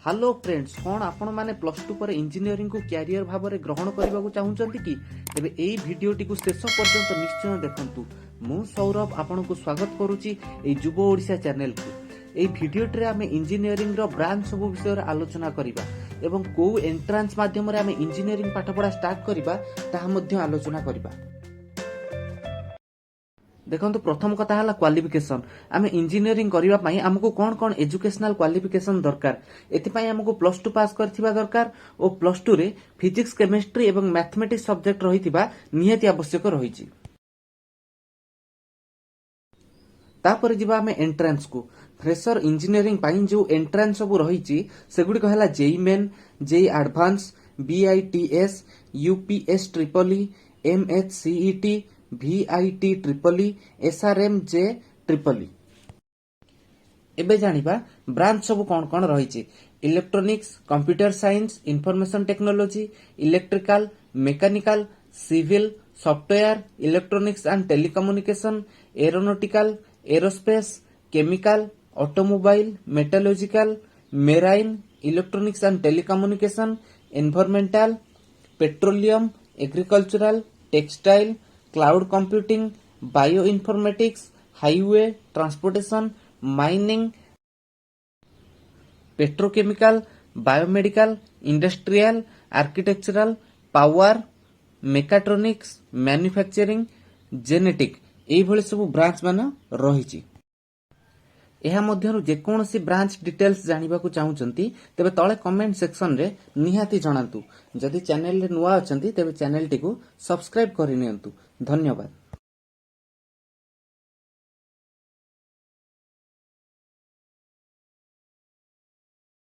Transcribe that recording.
Hello friends, କ'ଣ ଆପଣମାନେ plus two ପରେ ଇଞ୍ଜିନିୟରିଂକୁ କ୍ୟାରିୟର ଭାବରେ ଗ୍ରହଣ କରିବାକୁ ଚାହୁଁଛନ୍ତି କି? ତେବେ ଏଇ ଭିଡ଼ିଓଟିକୁ ଶେଷ ପର୍ଯ୍ୟନ୍ତ ନିଶ୍ଚୟ ଦେଖନ୍ତୁ। ମୁଁ ସୌରଭ ଆପଣଙ୍କୁ ସ୍ୱାଗତ କରୁଛି ଏଇ ଯୁବ ଓଡ଼ିଶା ଚ୍ୟାନେଲକୁ। ଏଇ ଭିଡ଼ିଓଟିରେ ଆମେ ଇଞ୍ଜିନିୟରିଂର ବ୍ରାଞ୍ଚ ସବୁ ବିଷୟରେ ଆଲୋଚନା କରିବା ଏବଂ କୋଉ ଏଣ୍ଟ୍ରାନ୍ସ ମାଧ୍ୟମରେ ଆମେ ଇଞ୍ଜିନିୟରିଂ ପାଠପଢ଼ା ଷ୍ଟାର୍ଟ କରିବା, ତାହା ମଧ୍ୟ ଆଲୋଚନା କରିବା। ଦେଖନ୍ତୁ, ପ୍ରଥମ କଥା ହେଲା କ୍ୱାଲିଫିକେସନ। ଆମେ ଇଞ୍ଜିନିୟରିଂ କରିବା ପାଇଁ ଆମକୁ କ'ଣ କ'ଣ ଏଜୁକେସନାଲ କ୍ୱାଲିଫିକେସନ ଦରକାର? ଏଥିପାଇଁ ଆମକୁ ପ୍ଲସ୍ ଟୁ ପାସ୍ କରିଥିବା ଦରକାର ଓ ପ୍ଲସ୍ ଟୁରେ ଫିଜିକ୍ସ, କେମିଷ୍ଟ୍ରି ଏବଂ ମ୍ୟାଥମେଟିକ୍ସ ସବଜେକ୍ଟ ରହିଥିବା ନିହାତି ଆବଶ୍ୟକ ରହିଛି। ତାପରେ ଯିବା ଆମେ ଏଣ୍ଟ୍ରାନ୍ସକୁ। ଫ୍ରେସର ଇଞ୍ଜିନିୟରିଂ ପାଇଁ ଯେଉଁ ଏଣ୍ଟ୍ରାନ୍ସ ସବୁ ରହିଛି, ସେଗୁଡ଼ିକ ହେଲା JEE main, JEE advance, BITS, UPS triple E, MHCET, VIT triple E, SRM J triple E. ଏବେ ଜାଣିବା ବ୍ରାଞ୍ଚ ସବୁ କ'ଣ କ'ଣ ରହିଛି। Electronics, computer science, information technology, electrical, mechanical, civil, software, electronics and telecommunication, aeronautical, aerospace, chemical, automobile, metallurgical, marine, electronics and telecommunication, environmental, petroleum, agricultural, textile, cloud computing, bio informatics, highway transportation, mining, petrochemical, biomedical, industrial, architectural, power, mechatronics, manufacturing, genetic, ଏଇଭଳି ସବୁ branch ମାନ ରହିଛି। ଏହା ମଧ୍ୟରୁ ଯେକୌଣସି branch details ଜାଣିବାକୁ ଚାହୁଁଛନ୍ତି, ତେବେ ତଳେ କମେଣ୍ଟ ସେକ୍ସନରେ ନିହାତି ଜଣାନ୍ତୁ। ଯଦି ଚ୍ୟାନେଲରେ ନୂଆ ଅଛନ୍ତି, ତେବେ ଚ୍ୟାନେଲଟିକୁ ସବସ୍କ୍ରାଇବ କରିନିଅନ୍ତୁ। ଧନ୍ୟବାଦ।